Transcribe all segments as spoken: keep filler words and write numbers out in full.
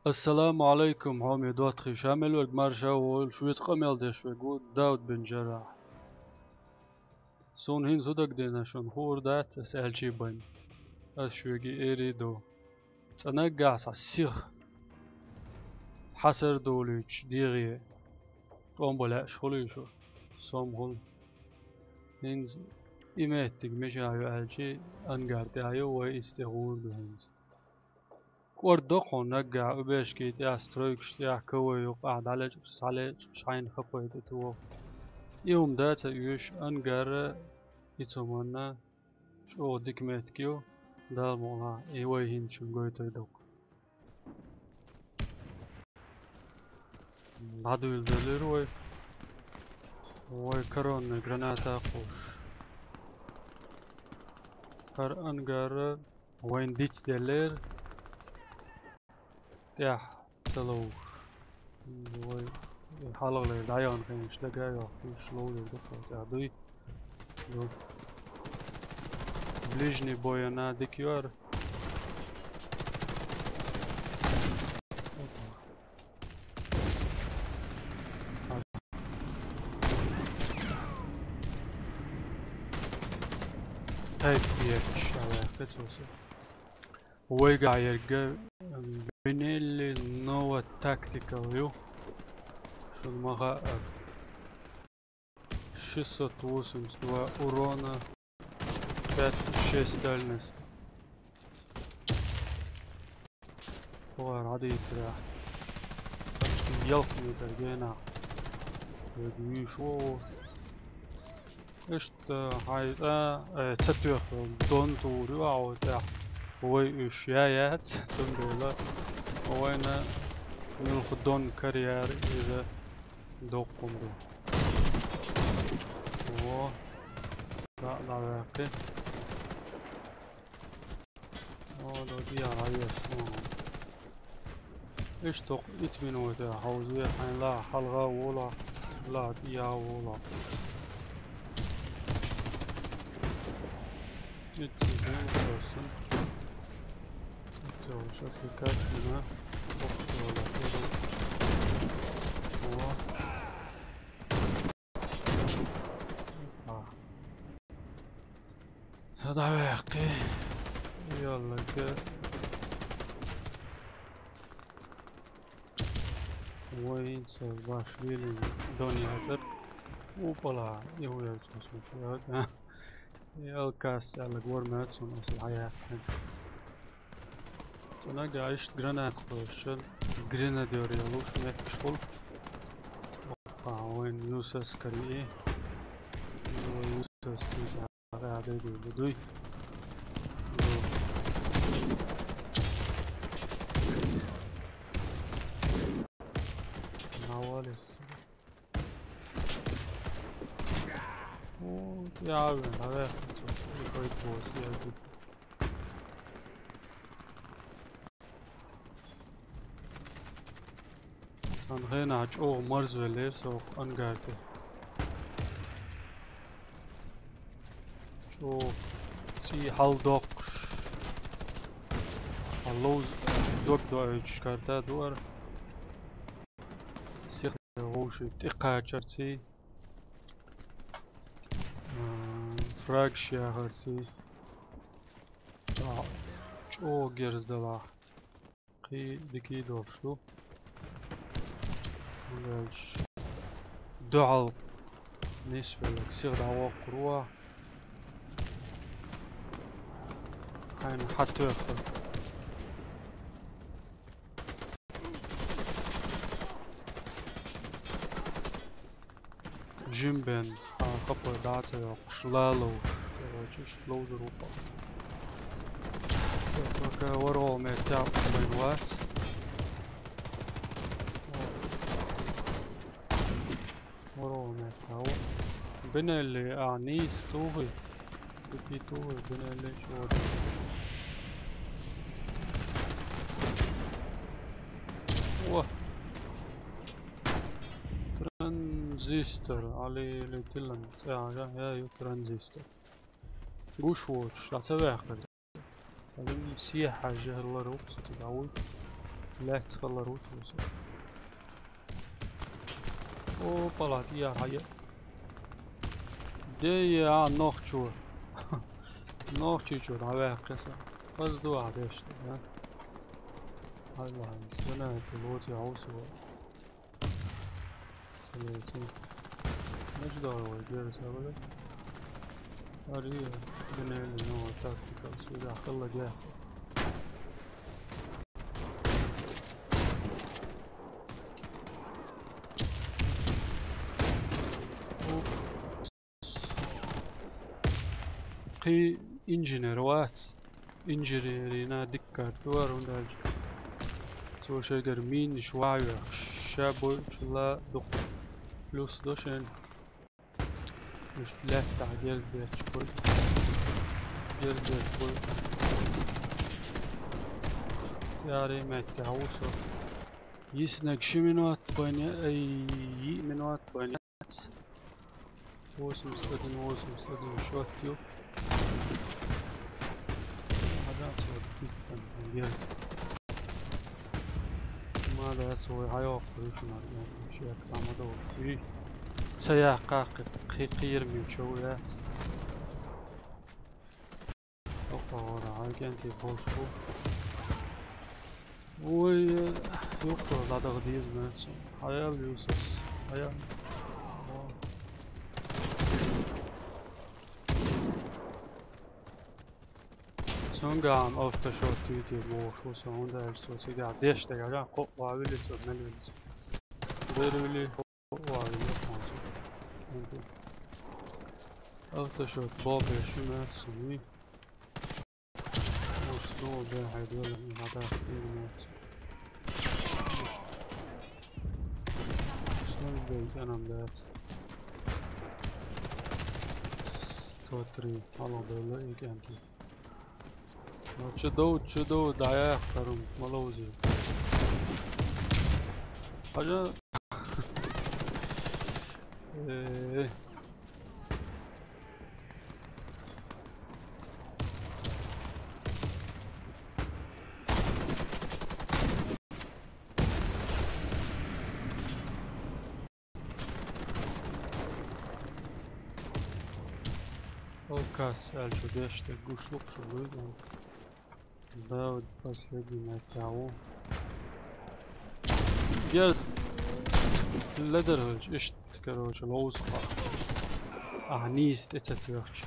Ассаламу алайкум, хьоме доттагӀий, ша мел верг марша войла, шуца къамел деш верг ву Дауд бин Жаррахь. Суна хӀинца хӀу дагадеана шуна хуур дац, ас аьлча а байна. Ас шуьга эр а ду. Цхьа наггахь сиха хьасар долуьйтуш дегӀе тӀом бан лаьаш хуьлий шу? Сом хуьлу. ХӀинца и меттиг мичахь ю аьлча, ангар тӀехь ю, вай иза тӀе гӀур ду хӀинца. КӀордо хьуна наггахь, убежки тӀехь, стройкаш тӀехь, КВ юкъахь дӀалечкъаш, схьалечкъаш, хьайна хапай тӀе тоха. И хӀума дац а оьшу, ангара и цу манна чӀогӀа дика меттиг ю, Дала мукъ лахь, и вай хӀинца шуна гойтур ду. ДӀадуьйладелира вай. Вай коронный граната а кхуьссуш. ХӀара ангара вайна дицделлера. ТӀехь ца ловш. Вай хьалхалера дӀаяхана хенаш дага а йоккхуш ловзар ду кху тӀехь дуй. Ду. Ближний бояна дика ю хӀара. Тайп еш, а ваьккхи цо со. Вайгахь ерг Benelli Nova Tactical ю. Шуна ма хаьара. Шестьсот восемьдесят два урона, пять и шесть дальность. Ховар хьадийсарехь. Почти ялх метр генахь. Вайга вуьйш ву. Иштта хьайза, э, ца тоьхна дон тур ю ахьа тӀехь. Вай уьш я яц, цундела вайна муьлха дон карьер иза доккхун ду. О, да, да, ваьккхи. О, да, диа, а, ес, о. Иштта итт минута хьовзаве, хьайн ла, хьалха вола, ла, диа вола. Итт минута сан. Итт минута сан. О. А. Садавехки. Яллага. Вайнца баш вилин доньязар. Упала, и уяз космос. Ялкас, яллаг вормац, он осал хаяхтан. Цунага иштта гранат кхоьссина, гренадер йолуш метташ хуьлу. Опа, вайн Юсас карии. Вайн Юсас карии, а, да, да, да, да, дуй. Навалис. О, я, блин, наверное, что-то какой-то босс, я тут. Сан хенахь чӀогӀа марзвеллера со ангарте. ЧӀогӀа цӀий хьалдоккхуш. Хьан ловза дог доуьйтуш карта дуара. Сиха вовши тӀекхачарций. А, фрагш яхарций. ЧӀо-, чӀогӀа герз далахь. Кхин дикий долуш ду. Ваьлча дуьхьал нисвелларг сиха дӀавоккхур ву. Хьайна хьатоьхна. Жимбен, а, хапар дӀа а ца йоккхуш, лалов. Короче, иштта ловзар ву-кх. Пока варо метта вайн вац. Варо метта ву. Бинелли, а, нийса тухий. Дикий тухий, бинелли чура. О! Транзистор, али, али, тиллан, цӀе хьажа, я, ю транзистор. Гуш воцуш, а ца ваьккхира. Али, сехьа жерлар вукху ца дӀавуй. Лаьцна хилар ву цо. Опа, ла, тӀера хьае. Де е, а, нохчо. Нохчийчо дӀаваьккхи со. Хаза ду ахь деш, да? Хьайла, сенахь лоций хьовсо. Салеций. Мича дара вай герз хьавале? Ари, бинели, ну, тактика, сюда, хилла герз. Кхин инженер вац. Инженерина дикка ду вара, хӀунда аьлча цо шайгара минаш вахьа йоьхуш, ша бойчул а дукха плюс до шен. Иштта лаьттахь герз детташ бой. Герз детташ бой. Яре меттехь ву со. Йиснарг ши минот байна, ай, йиъ минот байна. Восемьдесят один, восемьдесят один счёт ю. Хьажа, цо питтан герз. Ма дац, вай хьайоккхур ю шуна, шек ма довлуш. И ца яккхахь, кхи-, кхи-, кхераме чов яц. Опа, вара, хьан кӀентий болуш бу. Ой, юккъе дӀадаха деза моьтту суна. Хьаял, Юсус, хьаял. Цуьнгахь автошот туьйти бохуш ву со, хӀунда аьлча цо цигахь деш дерг хьажа, кхоъ ван вили цо, мел вили цо. Дер вили, кхоъ ван вили кхоъ. Автошот бобеш ю моьтту суна, вий? Уж ду бехье доьлла, хьан даккха дийр моьтту. Снайпер кӀанам дац. Сто три, хьалха белла и кӀентий. Ну, чу дов, чу дов, дӀаяххарум, ма ловзий. Хьажа. Э. О, кас, аьлла, деш дерг гуш ву-кх шу вуьйза. Да, вот последний меттехь ву. Я ледар хилча, иштта, короче, ловза-кх. Ахьа нийса тӀе ца тоьхча.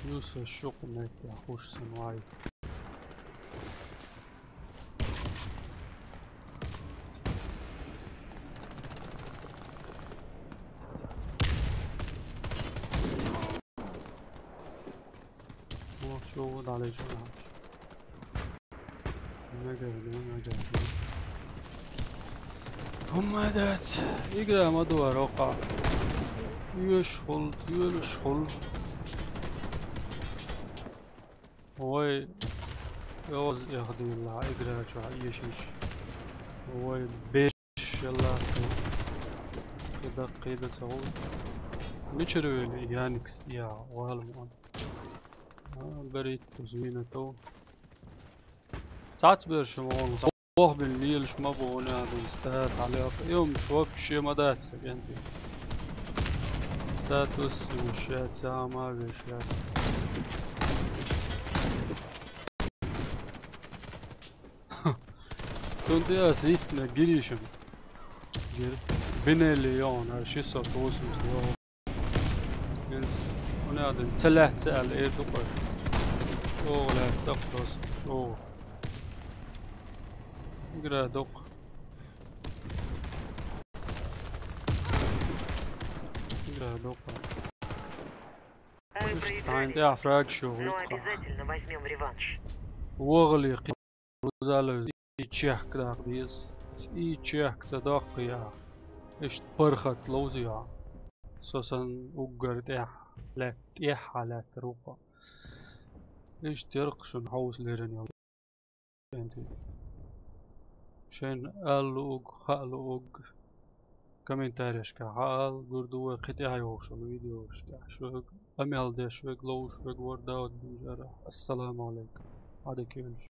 Юсус, шух меттехь хуш сан вай. О, чу ву дӀалечу нахьа. Мега, мега. ХӀумма дац, игра ма ду вара хӀокхахь. Оьшуш хуьлу, тоьлуш хуьлу. Вай, йоза эхдийла, игра чохь эшийча. Вай, беш елла. Кхидаккхийда ца гӀуллу. Мичара вели, Яникс, я, вала ма. А, берит, кузина тов. Цацберш ма волу, бохбина лелаш ма бу, хӀунда аьлча статус хьалаьлла. И хӀумаш воккхуш ма дац сан кӀентий. Статус вуьйш яц, ца ма веш яц. Цунна тӀе ас йиттина гиришам. Гир. Бинели йогӀу, шестьсот восемьдесят йогӀу. Иза, хӀунда аьлча ца лаьцна аьлла, эр ду-кх аш. ЧӀогӀа лаьцна-кх ас, чӀогӀа. Игра доккха. Игра доккха. Мы проиграли, тхьайна тӀехь фраг шу но вуьйцу-кх. Обязательно возьмём реванш. ВогӀале кхин Рузаловс и чехка даккха деза. И чехка ца доккхий ахь. Иштта паргӀат ловзий ахь. Со санна уггар тӀехь лаьтта, тӀехьа лаьттар ву-кх. Иштта яра-кх шуна хьовса леррина йолу кӀентий. Шайна ала луург, хаа луург. комментарийшка хьаала, гур ду вай кхин тӀехьа йолчу видеошкахь шуьга къамел деш верг, ловзуш верг вара Дауд бинжара. Ассаламу алейкум. Ӏадика йойла.